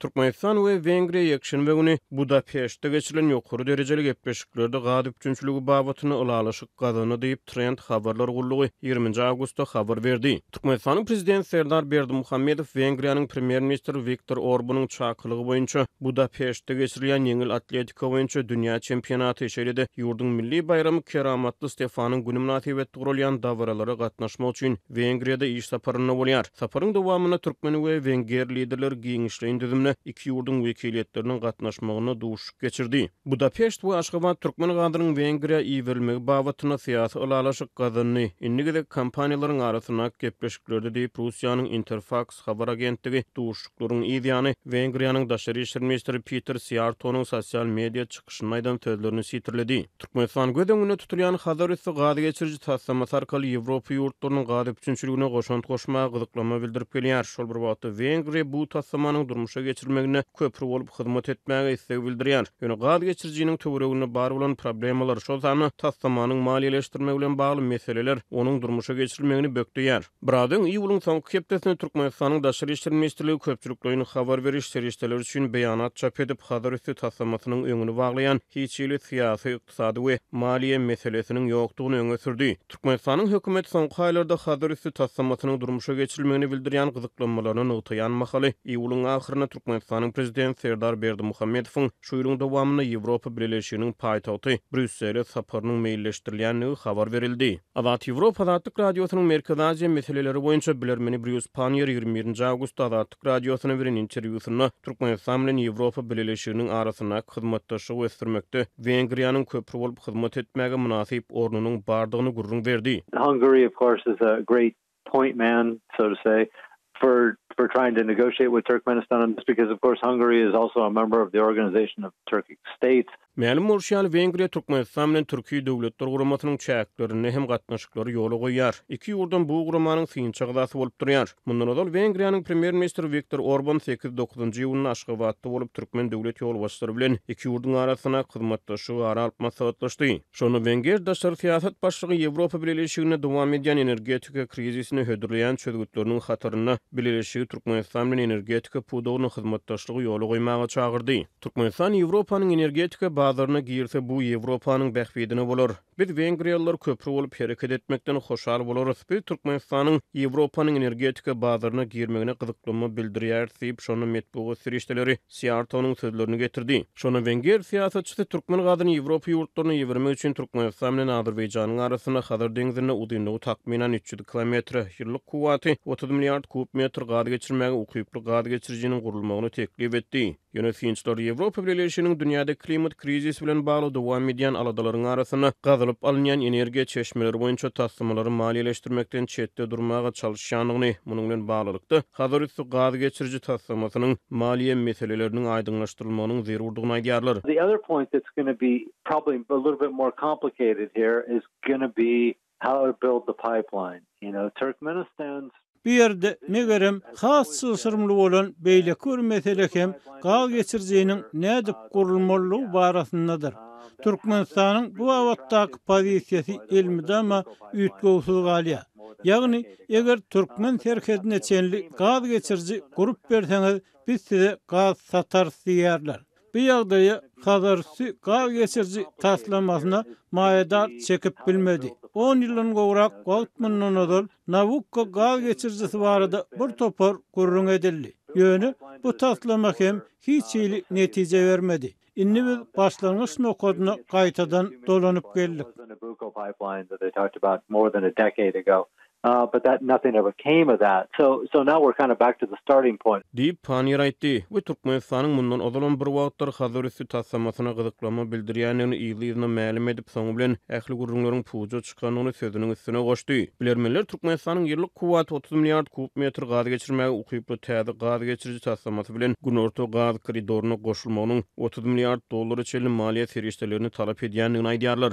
Türkmenistan we Wengriýa ýekşenbe güni Budapeştde geçirilen ýokary derejeli gepleşiklerde gaz üpjünçiligi babatynda ylalaşyk gazandy diýip, Trend habarlar gullugy ýigriminji awgustda habar berdi. Türkmenistanyň Prezidenti Serdar Berdimuhamedow Wengriýanyň Premýer-ministri Wiktor Orbanyň çakylygy boýunça Budapeştde geçirilýän ýeňil atletika boýunça dünýä çempionaty, şeýle-de ýurduň milli baýramy Keramatly Stefanyň güni mynasybetli guralýan dabaralara gatnaşmak üçin Wengriýada iş saparynda bolýar. Saparyň dowamynda türkmen we wenger liderleri giňişleýin düzümde iki ýurduň wekiliýetleriniň gatnaşmagynda duşuşyk geçirdi. Budapeşt we Aşgabat türkmen gazynyň Wengriýa iberilmegi babatynda syýasy ylalaşyk gazandy. Indi gezek kompaniýalaryň arasyndaky gepleşiklerde diýip, Russiýanyň Interfaks habar agentligi duşuşyklaryň yz ýany Wengriýanyň daşary işler ministri Peter Siýartonyň sosial media çykyşynda aýdan sözlerini sitirledi. Türkmenistan göz öňünde tutulýan Hazar üsti gaz geçiriji taslamasy arkaly Ýewropa ýurtlarynyň gaz üpjünçiligine goşant goşmaga gyzyklanma bildirip gelýär. Şol bir wagtda Wengriýa bu taslamanyň durmuşa geçirilmeginde köpri bolup hyzmat etmäge isleg bildirýär. Ýöne gaz geçirijiniň töwereginde bar bolan problemalar, şol sanda taslamanyň maliýeleşdirmegi bilen bagly meseleler onuň durmuşa geçirilmegini bökdeýär. Biraz öň, iýulyň soňky hepdesinde Türkmenistanyň Daşary işler ministrligi köpçülikleýin habar beriş serişdeleri üçin beýanat çap edip, Hazar üsti taslamasynyň öňüni baglaýan hiç hili syýasy, ykdysady we maliýe meselesiniň ýokdugyny öňe sürdi. Türkmenistanyň hökümeti soňky aýlarda Hazar üsti taslamasynyň durmuşa geçirilmegine bildirýän gyzyklanmalaryny nygtaýan mahaly, iýulyň ahyrynda Türkmenistanyň Prezidenti Serdar Berdimuhamedowyň şu ýylyň dowamynda Ýewropa Bileleşiginiň paýtagty Brýussele saparynyň meýilleşdirilýändigi habar berildi. Azat Ýewropa Azatlyk Radiosynyň Merkezi Aziýa meseleleri boýunça bilermeni Brýus Panniýer 21-nji awgustda Azatlyk Radiosyna beren interwýusynda Türkmenistan bilen Ýewropa Bileleşiginiň arasyndaky hyzmatdaşlygy ösdürmekde Wengriýanyň köpri bolup hyzmat etmäge mynasyp ornunyň bardygyny gürrüň berdi. Hungary of course is a great point man so to say for for trying to negotiate with Turkmenistan on this because of course Hungary is also a member of the Organization of Turkic States. Mälim bolşy ýaly, Wengriýa Türkmenistan bilen Türki Döwletler Guramasynyň çäklerinde hem gatnaşyklary ýola goýýar. Iki ýurdam bu guramanyň synçy agzasy bolup durýar. Mundan ozal Wengriýanyň Premýer-ministri Wiktor Orban sekiz-dokuzynjy iýunda Aşgabatda bolup, türkmen döwlet ýolbaşçylary bilen iki ýurduň arasyndaky hyzmatdaşlygy ara alyp maslahatlaşdy. Şonda wenger daşary syýasat başlygy Ýewropa Bileleşiginde dowam edýän energetika krizisine hödürleýän çözgütleriniň hatarynda Bileleşigi Türkmenistan bilen energetika pudagynda hyzmatdaşlygy ýola goýmaga çagyrdy. Türkmenistan Ýewropanyň energetika bazaryna girse, bu Ýewropanyň bähbidine bolar. Biz wengriýalylar köpri bolup hereket etmekden hoşal bolarys. Biz Türkmenistanyň Ýewropanyň energetika bazaryna girmegine gyzyklanma bildirýäris diýip, şonda metbugat serişdeleri Siýartonyň sözlerini getirdi. Şonda wenger syýasatçysy türkmen gazyny Ýewropa ýurtlaryna ibermek üçin Türkmenistan bilen Azerbaýjanyň arasynda Hazar deňzinde uzynlygy takmynan 300 kilometre, ýyllyk kuwwaty 30 milliard kub metr gaz geçirmäge ukyply gaz geçirijiniň gurulmagyny teklip etdi. Ýöne synçylar Ýewropa Bileleşiginiň dünýäde klimat krizisi bilen bagly dowam edýän aladalaryň arasynda gazylyp alynýan energiýa çeşmeleri boýunça taslamalary maliýeleşdirmekden çetde durmaga çalyşýandygyny, munuň bilen baglylykda, Hazarüsti gaz geçiriji taslamasynyň maliýe meseleleriniň aýdyňlaşdyrylmagynyň zerurdygyny aýdýarlar. The other point that's gonna be probably a little bit more complicated here is gonna be how to build the pipeline. You know, Turkmenistan's Bu ýerde, megerem, has çylşyrymly bolan beýleki bir mesele hem gaz geçirijiniň nädip gurulmalydygy barasyndadyr. Türkmenistanyň bu babatdaky pozisiýasy elmydama üýtgewsiz galýar. Ýagny, eger türkmen serhedine çenli gaz geçiriji gurup berseňiz, biz size gaz satarys diýýärler. Bu ýagdaýa Hazarüsti gaz geçiriji taslamasyna maýadar çekip bilmedi. On ýyldan gowrak wagt mundan ozal Nabukko gaz geçirijisi barada bir topar gürrüň edildi. Ýöne bu taslama hem hiç hili netije bermedi. Indi biz başlangyç nokadyna gaýtadan dolanyp geldik. But that nothing ever came of that. So so now we're kind of back to the starting point. Diýip, Panniýer aýtdy we Türkmenistanyň mundan ozalam bir wagtlar Hazarüsti taslamasyna gyzyklanma bildirýändigini yzly-yzyna mälim edip, soňy bilen ähli gürrüňleriň puja çykandygyny sözüniň üstüne goşdy. Bilermenler Türkmenistanyň ýyllyk kuwwaty 30 milliard kub metr gaz geçirmäge ukyply täze gaz geçiriji taslamasy bilen Günorta gaz koridoryna goşulmagynyň 30 milliard dollara çenli maliýe serişdelerini talap edýändigini aýdýarlar.